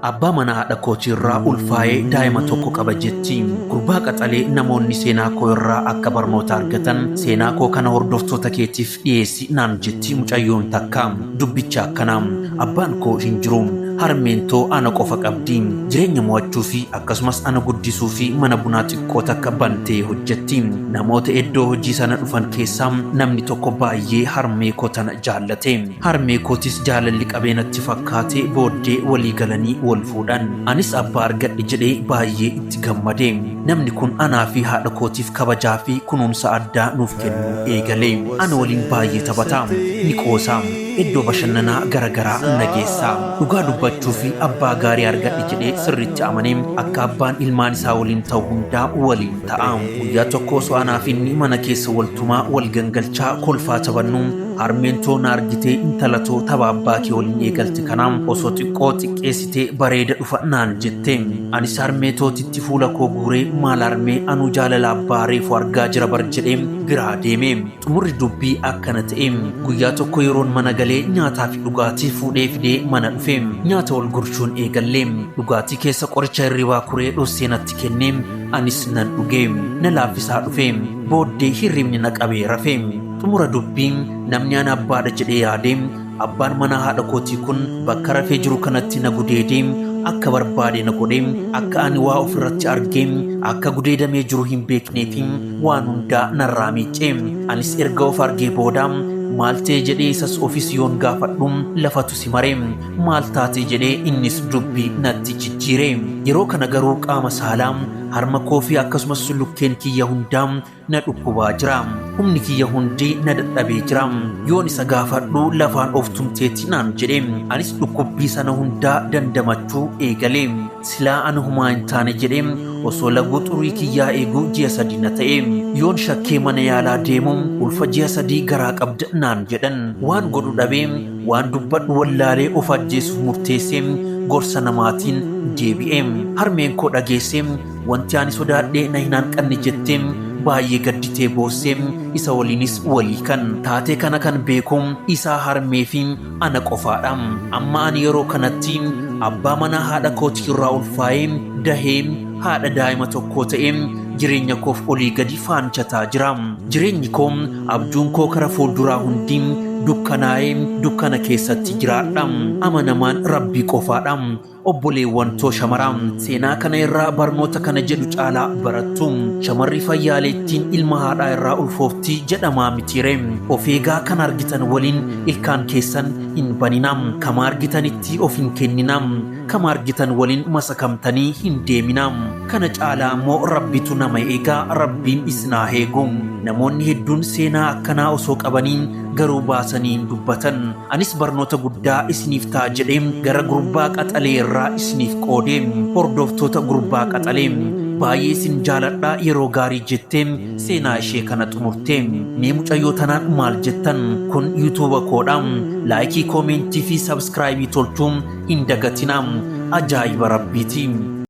Abbaa manaa haadha kootii irraa ulfaa'ee daa'ima tokko qaba jetti. Gurbaa qaxalee, namoonni seenaa koo irraa akka barnoota argatan seenaa koo kana hordoftoota keetiif dhiyeessi naan jetti mucayyoon takka. Dubbicha akkanaa: abbaan koo hin jiru. Harmeen too ana qofa qabdi. Jireenya mo'achuu fi akkasumas ana guddisuu fi mana bunaa xiqqoo takka bantee hojjetti. Namoota iddoo hojii sana dhufan keessaa namni tokko baay'ee harmee koo tana jaallate. Harmee kootis jaalalli qabee natti fakkaate, booddee walii galanii wal fuudhan. Anis abbaa argadhe jedhee baay'ee itti gammade. Namni kun anaa fi haadha kootiif kabajaa fi kunuunsa addaa nuuf kennuu eegale. Ana waliin baay'ee taphata. Ni qoosa. Iddoo bashannanaa garaagaraa na geessa. Dhugaa dubbachuu fi abbaa gaarii argadhe jedhee sirriitti amanee, akka abbaan ilmaan isaa waliin ta'u hundaa waliin ta'a. Guyyaa tokko osoo anaa fi inni mana keessa waltumaa, wal gangalchaa, kolfaa taphannu, harmeen too na argitee, "Intala too, tapha abbaa kee waliin eegalte kana osoo xiqqoo xiqqeessitee bareeda dhufa," naan jette. Anis harmee tootitti fuula koo guuree, "Maal harmee, anuu jaalala abbaa reefu argaa jira bar," jedhee biraa deeme. Xumurri dubbii akkana ta'e: guyyaa tokko yeroon mana galee nyaataa fi dhugaatii fuudhee fidee mana dhufe, nyaata wal gurshuun eegalle. Dhugaatii keessa qoricha hirribaa kuree dhossee natti kennee, anis nan dhuge. Na laaffisaa dhufe. Booddee hirribni na qabee rafe. Xumura dubbii, namni ana abbaadha jedhee yaade, abbaan manaa haadha kootii kun, bakka rafee jiru kanatti na gudeedee, akka barbaade na godhe. Akka ani waa ofirratti argee akka gudeedamee jiru hin beeknee fi waan hundaa narraa miicce. Anis erga of argee booda, "Maal ta'e?" jedhee isas ofis yoon gaafadhu, "Lafatu si mare, maal taate?" jedhee innis dubbii natti jijjiire. Yeroo kana garuu qaama saalaa, harma koo fi akkasumas lukkeen kiyya hundaa na dhukkubaa jira. Humni kiyya hundi na dadhabee jira. Yoon isa gaafadhu, "Lafaan of tumteeti," naan jedhe. Anis dhukkubbii sana hundaa dandamachuu eegale. Silaa ani humaa hin taane jedhe osoo laguu xurii kiyyaa eeguu ji'a 3 na ta'e. Yoon shakkee mana yaalaa deemu, "Ulfa ji'a 3 garaa qabda," naan jedhan. Waan godhu dhabee, waan dubbadhu wallaalee, of ajjeesuuf murteessee, gorsa namaatiin deebi'e. Harmeen koo dhageesse, "Wanti ani sodaadhee na hin hanqanne," jettee baay'ee gadditee boossee, isa waliinis walii kan taatee kana kan beeku isaa, harmee fi ana qofaadha. Amma ani yeroo kanatti abbaa manaa haadha kootii irraa ulfaa'ee, dahee, haadha daa'ima tokkoo ta'ee, jireenya koof olii gadi faanchataa jira. Jireenyi koo, abjuun koo kara fuulduraa hundi dukkanaa'ee, dukkana keessatti jiraadha. Amanamaan Rabbii qofaadha. Obboleewwan too shamaraa, seenaa kana irraa barnoota kana jedhu caalaa barattu. Shamarri fayyaaleettiin ilma haadhaa irraa ulfooftii jedhamaa mitiire? Of eegaa. Kan argitan waliin ilkaan keessan hin banina. Kama argitanitti of hin kennina. Kama argitan waliin masakamtanii hin deemina. Kana caalaa immoo Rabbitu nama eegaa. Rabbiin isinaa eegu. Namoonni hedduun seenaa akkanaa osoo qabanii garuu baasanii hin dubbatan. Anis barnoota guddaa isiniif ta'a jedhee gara gurbaa qaxalee irraa isiniif qoode. Hordoftoota gurbaa qaxalee, baay'ee isin jaaladhaa, yeroo gaarii jettee seenaa ishee kana xumurte. Mee mucayyoo tanaan maal jettan? Kun YouTube koodha. Like, comment fi subscribe tolchuu hin dagatinaa. Ajaa'iba Rabbiiti.